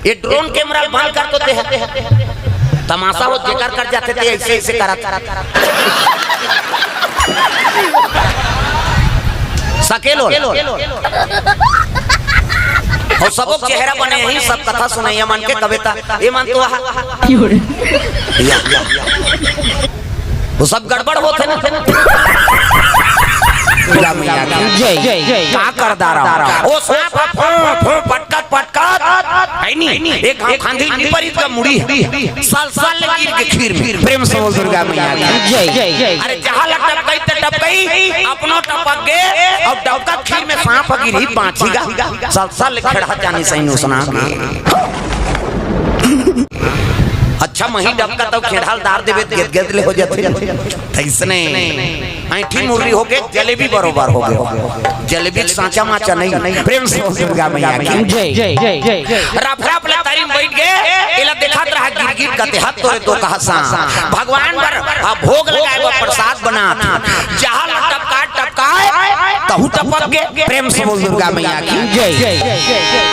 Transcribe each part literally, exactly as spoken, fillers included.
ये drone camera बंद कर तो दे। तमाशा हो, जेकर कर जाथे ते ऐसे ऐसे करत। सकेलो। अउ सबो चेहरा बने ही, सब कथा सुनइया मन के कविता। ये मन तो हा। या, या। वो सब गड़बड़ होथे ना। दुर्गा मैया की जय। का कर डारा? ओ सांप ह, फू, फू, पटकत, पटकत, है नी? एक घाव खांधी नी परिस गा मुड़ी। सलसल गिर गे खीर में। प्रेम से बोल दुर्गा मैया की जय। अरे जहाँ ल टपकई ते टपकई, अपनो टपक गे, अउ डबकत खीर में सांप ह गिरही, बाँचही गा। सलसल खेड़हा जानी सही नुकसान। अच्छा, मही डबकत अउ खेड़हा ल डार देबे, गेद गेद ले हो जाथे। अइसने ऐंठी मुर्री होगे, जलेबी बरोबर होगे। जलेबी के सांचा माचा नहीं। प्रेम से बोल दुर्गा मैया की जय। रफ रफ ले तरी म बइठ गे, एला देखत रहा गिरगिट कथे, "हत तोरे तो कहा सा।" भगवान बर, हाँ, भोग लगाए बर प्रसाद बनात। जहाँ ल टपकाए, टपकाए, तहू टपक गे। प्रेम से बोल दुर्गा मैया की जय।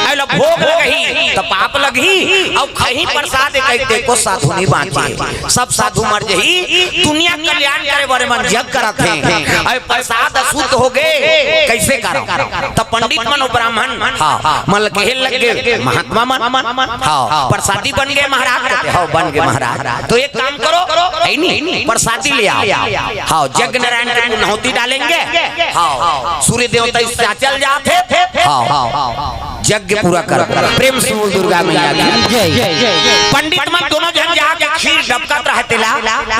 अइला भोग लगही, त पाप लगही, अउ खही प्रसाद कहिते को साधु नहीं बाँचे। सब साधु मर जही, दुनिया कल्याण करे बर मन जग करत हे। अरे प्रसाद अशुद्ध होगे, कइसे करव? त पंडित मन अउ ब्राह्मण, हाँ, मन ल कहे लग गे, महात्मा मन, हाँ, प्रसादी बन गे महाराज, कहते, हाँ, बन गे महाराज। तो एक काम करो, है नी, प्रसादी ले आओ, हाँ, यज्ञ नारायण के पुनाहुति डालेंगे, हाँ, सूर्य देवता इस चल जाथे, हाँ, यज्ञ पूरा कर। प्रेम से बोल दुर्गा मैया की जय। पंडित मन दोनों झन जाके खीर डबकत रहे तेला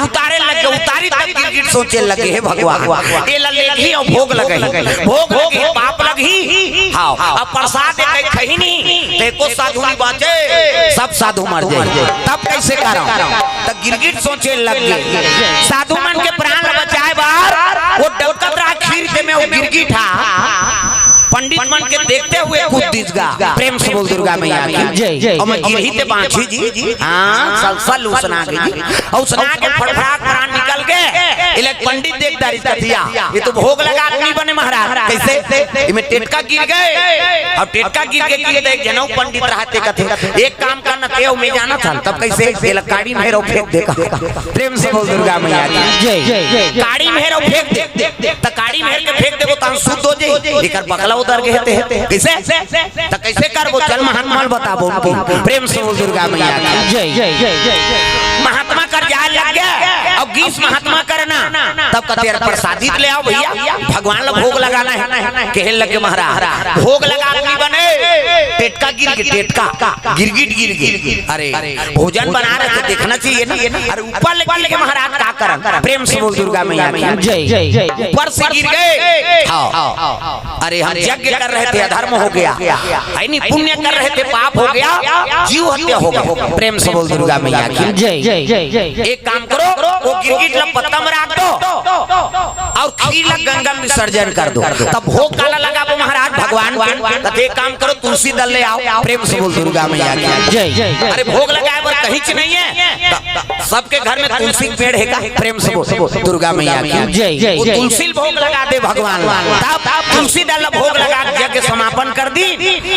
उतारे लगे, उतारी तब गिरगिट सोचे लगे, "हे भगवान, एला लेगही अउ भोग लगही, भोग लगही, पाप लगही।" हाँ, अब प्रसाद कहीं खही नहीं, ते को साधु नहीं बाँचे, सब साधु मर जाए, तब कइसे करव? त गिरगिट सोचे लग गे, साधु मन के प्राण ल बचाए बर वो डबकत रहा खीर ते में वो गिरगिट हा। पंडित मन के देखते हुए कूद दिस गा। प्रेम से बोल दुर्गा मैया की जय। अउ मैं गिरही ते बाँची जी। हाँ, सलसल उसना गे जी। अउ उसना के फड़फड़ाक प्राण निकल गे। एला पंडित देख डारिस कथे, "ये तो भोग लगा आदमी बने महाराज।" कइसे? एमे टेटका गिर गे। अउ टेटका गिर गे, गिर गे, एक जनऊ पंडित रहा ते कथे, "एक काम करना, ते अउ मैं जानत हन।" तब कइसे? एला काड़ी म हेर अउ फेंक दे कहा। प्रेम से बोल दुर्गा मैया की जय। काड़ी म हेर अउ फेंक दे। त काड़ी म हेर के फेंक देबो त शुद्ध हो जाई। एकर बकला उतर गे हे ते। कइसे? त कइसे करबो? चल महात्मा ल बताबो उनके। प्रेम से बोल दुर्गा मैया की जय। महात्मा कर जाए लग गे। अउ गिस महात्मा कर ना, तब कथे, "यार प्रसादी ले आओ भइया, भगवान ल भोग लगाना हे।" कहे लगे महाराज, "भोग लगा आदमी बने, टेटका गिर गे, टेटका।" गिरगिट गिर गे। अरे, भोजन बना रहे तो देखना चाहिए ना। अरे, ऊपर ले गिर गे महाराज, का करन? प्रेम से बोल दुर्गा मैया की जय। ऊपर से गिर गे। हाँ। अरे, हम यज्ञ कर रहे थे, अधर्म हो गया, है नी, पुण्य कर रहे थे, पाप हो गया, जीव हत्या हो गया। प्रेम से बोल दुर्गा मैया की जय। एक काम करो, वो गिरगिट ल पत्ता म राख दो अउ खीर ल गंगा म विसर्जन कर दो। तब भोग काला लगाबो महाराज भगवान के? कथे, "एक काम करो, तुलसी दल ले आओ।" प्रेम से बोल दुर्गा मैया की जय। अरे भोग लगाए बर कहींच नहीं हे, त सबके घर में तुलसी के पेड़ हे का? प्रेम से बोल दुर्गा मैया की जय। वो तुलसी ल भोग लगा दे भगवान ल, तब तुलसी दल ल भोग लगा के यज्ञ समापन कर दी।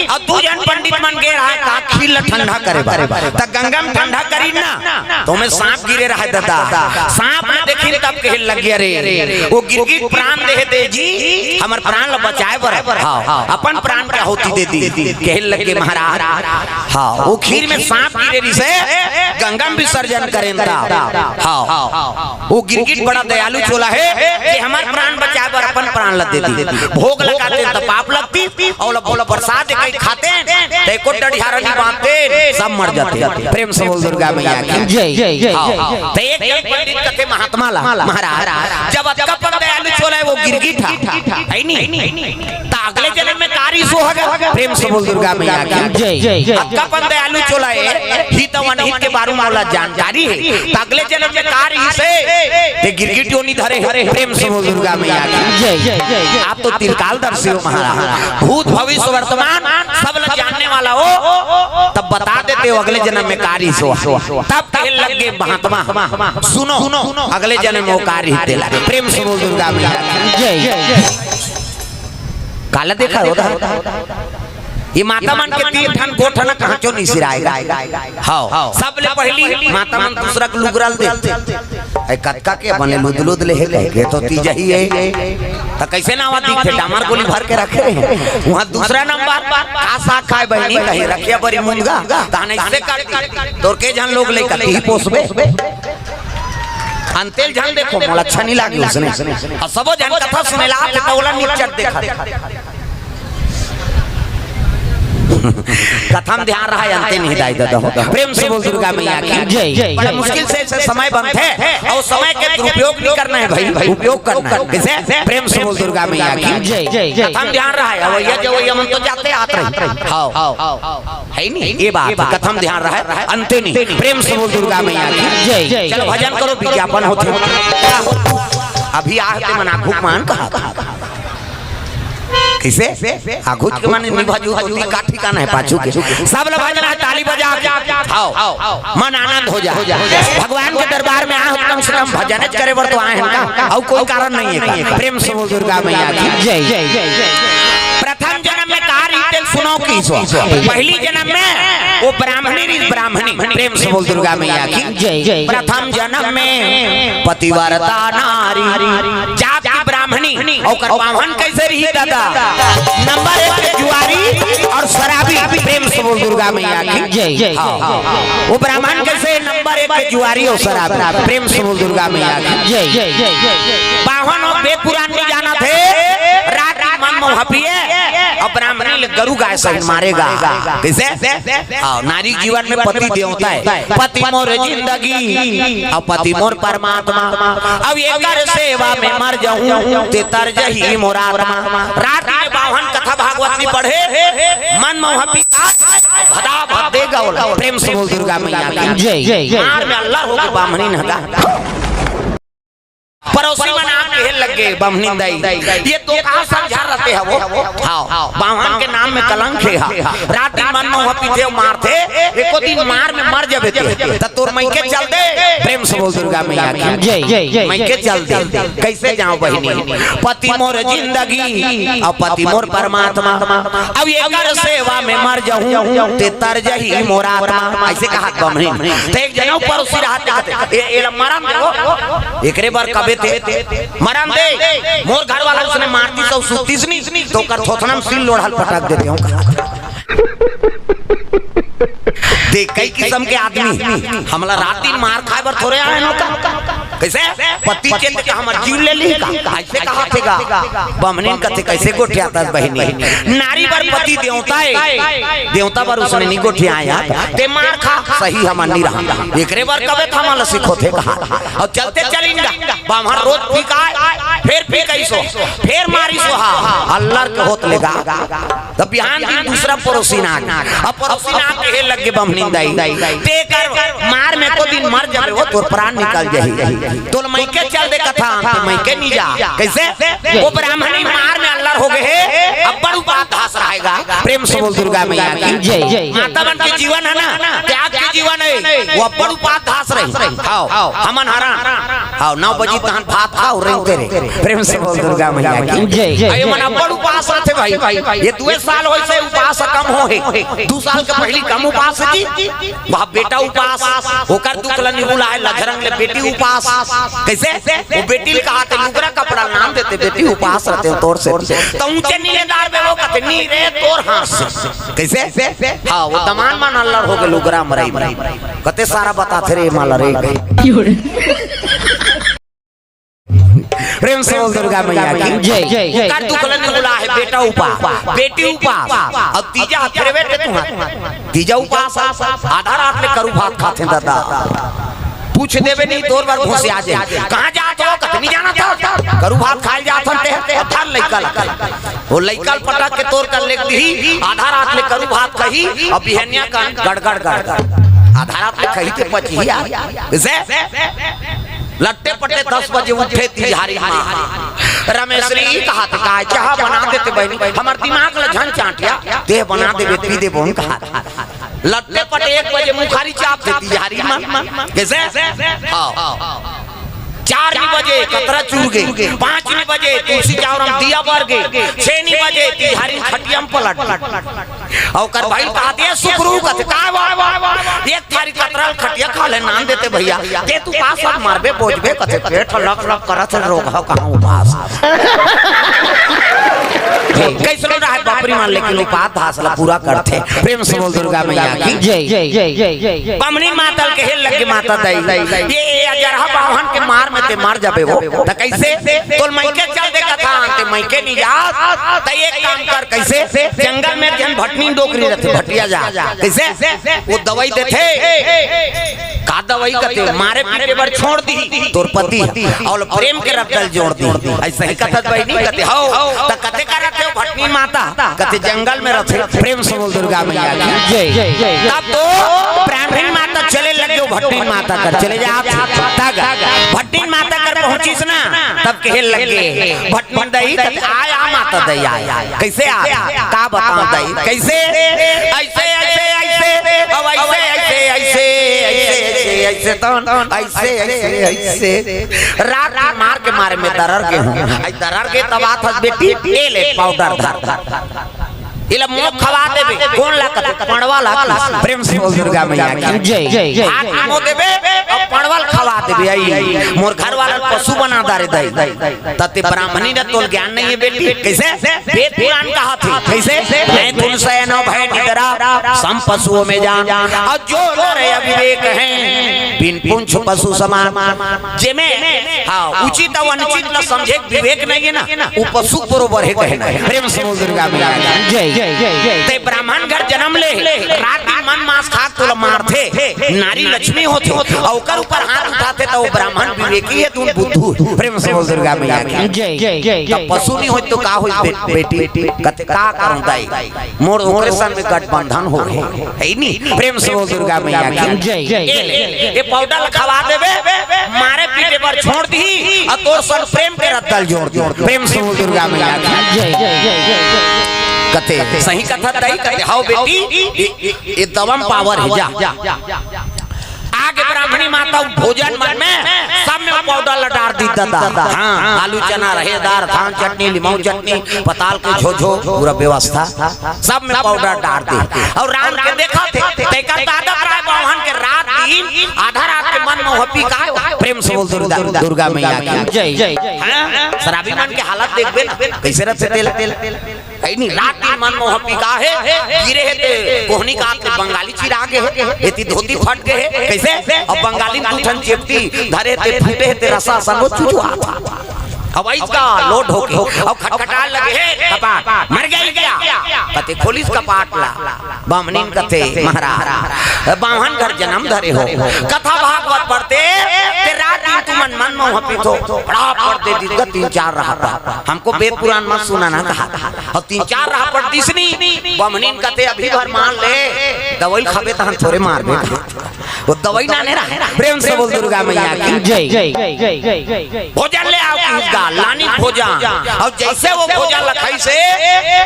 अउ दू झन पंडित मन गे रहा का खीर ल ठंडा करे बर, त गंगा म ठंडा करी ना, त ओमे सांप गिरे रहा ददा। सांप ल देखिन तब कहे लग गे, "अरे, वो गिरगिट प्राण दे हे जी, हमर प्राण ल बचाए बर, हाँ, अपन प्राण के आहुति दे दी।" कहे लग गे महाराज, हाँ, वो खीर में सांप गिरे रिहिसे, गंगा म विसर्जन करेन त, हाँ, वो गिरगिट बड़ा दयालु चोला हे कि हमर प्राण बचाए बर अपन प्राण ल दे दी। भोग लगाते त पाप लगती, अउ ल-, अउ ल प्रसाद कहीं खाते, त एको डढ़ियारा नहीं बांधते, सब मर जाते। प्रेम से बोल दुर्गा मैया की जय। हाँ, हाँ। त एक झन पंडित कथे महात्मा ला, महाराज, जब अतका पन दयालु चोला हे वो गिरगिट हा, है नी? त अगले जनम में का रिहिस होही? प्रेम से बोल दुर्गा मैया की जय। अतका पन दयालु चोला हे, हित अउ अनहित के बारे में मोला जानकारी हे। त अगले जनम में का रिहिसे, ते गिरगिट योनि धरे हे। प्रेम से बोल दुर्गा मैया की जय। आप तो त्रिकालदर्शी हो महाराज, भूत भविष्य वर्तमान सब ल जानने वाला हो, तब बता देते हो अगले जनम में का रिहिस होही। तब कहे लग गे महात्मा, सुनो, अगले जनम में वो का रिहिस तेला। प्रेम से बोल दुर्गा मैया की जय। काला देखा होता ये माता मन के तीर ठन गोठ न कहांचो नइ सिराय गा। हव, सबले पहिली माता मन दूसरा के लुगरा ल दे। ए, कतका के बने लुद लुद ले हे कहिके तो तीजा ही हे। त कइसे नावा दिखथे, डामर गोली भर के रखे रहे। उहां दूसरा नंबर, का साग खाय बहिनी, कहीं रखिया बरी मुनगा, तहां अइसे कर दी। तोर के झन लोग लइका तिही पोसबे। अंते ल झन देखो, मोला अच्छा नइ लागे उसने। अउ सबो झन कथा सुनेला, त ओला निच्चट देखत। कथा म ध्यान रहय, अंते नइ हे दाई ददा हो। प्रेम से बोल दुर्गा मैया की। जय। बड़ा मुश्किल से, से समय बनथे अउ समय के दुरुपयोग नइ करना हे भाई, उपयोग करना हे। कइसे? प्रेम से बोल दुर्गा मैया की। जय। कथा म ध्यान रहय, अवइया जवइया मन तो जाते आत रही। हव, हव। हे नी, ये बात हे, कथा म ध्यान रहय, अंते नइ। प्रेम से बोल दुर्गा मैया की। जय। चलो भजन करो, विज्ञापन होथे। अभी आय ते मन आघू मान कहा। कइसे? आघू के मन निभा जू होती का ठिकाना हे पाछू के। सब ल भजन हे, ताली बजा के। हव, मन आनंद हो जा। भगवान के दरबार में आय हो, कम से कम भजन करे बर तो आय हन का? अउ कोई कारण नइ हे का? प्रेम से बोल दुर्गा मैया की। जय। प्रथम जनम में का रहिस तेला सुनव कहिस। पहिली जनम में ओ ब्राह्मणी रहिस, ब्राह्मणी। प्रेम से बोल दुर्गा मैया की। जय। प्रथम जनम में पतिव्रता नारी, जात की ब्राह्मणी, ओकर बाम्हन कइसे रहिस ददा? नंबर एक के जुआरी अउ शराबी। प्रेम से बोल दुर्गा मैया की। जय। हव, ओ ब्राह्मण कइसे? नंबर एक के जुआरी अउ शराबी। प्रेम से बोल दुर्गा मैया की। जय। बाम्हन अउ वेद पुराण नइ जानत हे, रात दिन मन मउहा पिए, अउ ब्राह्मणी ल गरू गाय सहित मारे गा। कइसे? हव, नारी जीवन में पति देवता हे। पति मोर जिंदगी, अउ पति मोर परमात्मा, अउ एकर सेवा में मर जहूं, ते तर जही मोर आत्मा। रात दिन बाम्हन कथा भागवत नइ पढ़े, मन मउहा पिए, भदा भद दे गा ओला। प्रेम से बोल दुर्गा मैया की। जय। मार में अल्लर होगे बाम्हनी नहगा। पड़ोसी मन आके कहे लगे, "बमनी दाई, ये तो का समझा रहते हव?" हव, बाम्हन के नाम में कलंक हे। रात दिन मन मउहा पिथे, मारथे, एको दिन मार में मर जबे ते, त तोर मइके चल दे। प्रेम से बोल दुर्गा मैया की। जय। मइके चल दे। कइसे जांव बहिनी? पति मोर जिंदगी, अउ पति मोर परमात्मा, अउ एकर सेवा में मर जहूं, ते तर जही मोर आत्मा। अइसे कहत बमनी। त एक जनउ पड़ोसी रहत, कहत, "ए, एला मरन दे वो, एकरे बर कबे ते मरन दे, मोर घर वाला उसने मार दिस अउ सुतिस नी, त ओकर थोथना म सील लोढ़ा ल पटक देते हंव।" देख, कई किसम के आदमी, हमला रात दिन मार खाय बर थोरे आय हन का? कइसे? पति चेत के हमर जीव ले लिही का? अइसे कहत हे गा। बमनिन कथे, "कइसे गोठियाथस बहिनी? नारी बर पति देवता हे, देवता बर उसने नइ गोठियाय यार। ते मार खा, सही हमन नइ रहन। एकरे बर कबे त हमन ल सिखोथे कहा।" अउ चलते चलिन गा। बाम्हन रोज पी के आय, फेर पी के आइस ओ, फेर मारिस ओ हा, अल्लर के होत ले गा। त बिहान दिन दूसरा पड़ोसी ना आगे। अब पड़ोसी ना आगे कहे लगे, "बमनिन दाई, तेकर मार में एको दिन मर जबे वो, तोर प्राण निकल जाही। तोला मइके चल दे कथा, ते मइके नइ जा।" कइसे? वो ब्राह्मणी मार में अल्लर होगे हे, अब्बड़ उपास धास रहेगा। प्रेम से बोल दुर्गा मैया की। जय। माता मन के जीवन हे ना, त्याग के जीवन हे, वो अब्बड़ उपास धास रही। हव, हमन हरन। हव, नौ बजी तहन भात खाव, रेंगते रहे। प्रेम से बोल दुर्गा मैया की। जय। अरे मन अब्बड़ उपास रथे भाई, ये दुए साल होइस हे उपास कम हो हे, दू साल के पहिली कम उपास हे जी। वह बेटा उपास, ओकर दुख ल निहुलाय लझरंग ले बेटी उपास। कइसे? वो बेटी ल कहाथे लुगरा कपड़ा ल नाम देते, "बेटी उपास रथे तोर से।" त ऊंचे नीलेदार बे वो कथे, "नी रे तोर हाथ से।" कइसे? हव, वो दमांद मन अल्लर होगे लुगरा मरई म। कते सारा बताथे रे माला रे। प्रेम से बोल दुर्गा मैया की। जय। ओकर दुख ल निहुलाय हे बेटा उपास, बेटी उपास, अउ तीजा हथरे बेटे तुंहर तीजा उपास, आधा रात ले करू भात खाथे ददा। पूछ देबे नहीं, तोर बर घुसिया जाय। "कहां जात हव?" कथे, "नइ जानत हंव, करू भात खाय ल जात हन ते।" अउ धर लइका ल, वो लइका ल पटक के तोर कर लेग दिही, आधा रात ले करू भात खाही, अउ बिहनिया कन गड़गड़ गड़गड़। आधा रात ले खाही ते पचही यार। कइसे? लट्टे पट्टे दस बजे उठे तिजहारी माँ। रमेसरी कहाथे, "काय चाह बना देते बहिनी, हमर दिमाग ल झन चांटिया, तें बना देबे, पी देबो," कहाथे। लट्टे पट्टे एक बजे मुखारी चाप दे तिजहारी माँ। कइसे? हव। चार नी बजे कतरा चुर गे, पाँच नी बजे तुलसी चावरम दिया बर गे, छह नी बजे तिहारी खटिया म पलट गे। अउ ओकर भाई कहा दिया सुकरू कथे, "काय वा, वा, वा, वा, एक थारी कतरा ल खटिया खा ले नान देते भैया, ते तू का सब मरबे बोझबे?" कथे, "पेट लक लक करत हे, रोग ह कहाँ उपास।" कैसनो रहे बापरी मान, लेकिन उपास धास ला पूरा करथे। प्रेम से बोल दुर्गा मैया की जय। बमनी माता ल कहे लगे, "माता दई, ये अजरहा बावन के मार में ते मर जाबे हो, त कैसे? तोल मइके चल दे कथा, ते मइके नी जात, त एक काम कर, कैसे? जंगल में जन भटनी डोकरी रथे, भटिया जा, कैसे? वो दवई देथे।" "का दवई?" कथे, "मारे पीटे बर छोड़ दी तोर पति, अउ प्रेम के रद्दा ल जोड़ दी।" ऐसा ही कथत बहिनी कथे, "हव, त कथे का रथे हो भटनी माता?" कथे, "जंगल में रथे।" प्रेम से बोल दुर्गा मैया की जय। तब तो ब्राह्मणी माता चले लगे, भटनी माता कर चले जात। तब भटनी माता कर पहुंचिस ना, तब कहे लगे, भटनी दई, कथे, "आय, आ माता दई, आय।" कैसे आ? का बताओ दई? कैसे? ऐसे, ऐसे, ऐसे, अब ऐसे, ऐसे, ऐसे, ऐसे, ऐसे, ऐसे, तो ऐसे, ऐसे, ऐसे। रात की मार के मारे में दरर गे हूँ। आई दरर गे तब आत हस बेटी, ए ले पाउडर धर, धर, धर। इला मोक खवा देबे, कोन ला कथे? पड़वा ला। प्रेम से बोल दुर्गा मैया की जय। हाथ में मो देबे, अउ पड़वा ल खवा देबे। आई, मोर घर वाला ल पशु बना डारे दई। तते ब्राह्मणी ने तोल ज्ञान नहीं है बेटी। कैसे? वेद पुराण कहा थे। कैसे? "नैथुन शयनो भय निद्रा, सम पशुओं में जान। अउ जो नर अविवेक हैं, बिन पूंछ पशु समान।" जेमे, हाँ, उचित अउ अनुचित ला समझे के विवेक नहीं है ना, वो पशु बरोबर है कहना है। प्रेम से बोल दुर्गा मैया की जय। ते ब्राह्मण घर जन्म ले, रात दिन मन मांस खा तोला मारथे, नारी लक्ष्मी होथे, अउ ओकर ऊपर हाथ उठाथे, त वो ब्राह्मण विवेकी है, तुम बुद्धू। प्रेम से बोल दुर्गा मैया की जय। तब पशु नहीं होय तो का होय बे-, बेटी? कथे, "का करूं दाई, मोर ओकरे सन में गठबंधन हो गे।" है नी? प्रेम से बोल दुर्गा मैया की जय। ए ले, ए पाउडर ल खवा देबे, मारे पीटे बर छोड़ दी, अउ तोर सन प्रेम के रद्दा ल जोड़ दी। प्रेम से बोल दुर्गा मैया की जय। कथे, "सही कथा दाई?" कथे, "हव बेटी, ए, ए, ए दवा म पावर है, जा।" आगे ब्राह्मणी माता भोजन मन में सब में पाउडर ला डार दी दादा। हाँ, आलू चना रहे दार, धान चटनी, लिमऊ चटनी, पताल के झोझो, पूरा व्यवस्था, सब में पाउडर डार दी। अउ राम के देखथे, तेकर दादा काय बावन के रात दिन आधा रात के मन मोहपी काय। प्रेम से बोल दुर्गा, दुर्गा मैया की जय। हाँ? शराबी मन के हालत देखबे ना, कैसे रथे तेला। है नी, रात दिन मन मोह पिका हे, गिरे हे ते कोहनी का आके बंगाली चिरा गे हे, एती धोती फट गे हे, कैसे? अब बंगाली दू ठन चेपटी धरे ते फूटे हे ते रसा सन वो चुचुआ। अब आइस का लोड होके, अब खटखटाए लगे हे, कपाट, "मर गई क्या?" कथे, "खोलिस कपाट ला।" बामनिन कथे, "महाराज, बाम्हन घर जन्म धरे हो, कथा भागवत पढ़ते, ते रात दिन तुमन मन मोह पिथो, बड़ा पढ़ते दिन का तीन चार रहा पढ़, हमको वेद पुराण मत सुनाना," कहा। अउ तीन चार रहा पढ़ दिसनी, बमनिन कथे, "अभी भर मान ले, दवई खाबे तहन थोरे मारबे।" वो दवई नाने रहा। प्रेम से बोल दुर्गा मैया की जय। भोजन ले आओ किहिस गा, लानी भोजन। अउ जैसे वो भोजन ल खाइसे,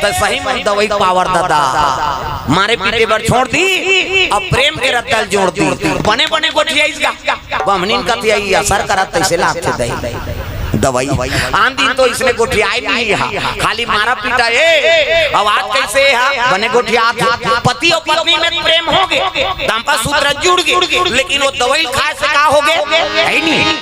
त सही में दवई पावर दादा। मारे पीटे बर छोड़ दी, अब प्रेम के रद्दा ल जोड़ दी। बने बने गोठियाइस गा। बमनिन कथे, "असर करत तैसे लागथे दई।" दवई। आन दिन तो इसने गोठियाए नहीं हा, खाली मारा पीटा ए। अब आज कैसे हा? बने गोठियात हा। पति अउ पत्नी में प्रेम हो गे, दाम्पत्य सूत्र जुड़ गे, लेकिन वो दवई खाए से का हो गे? है नहीं।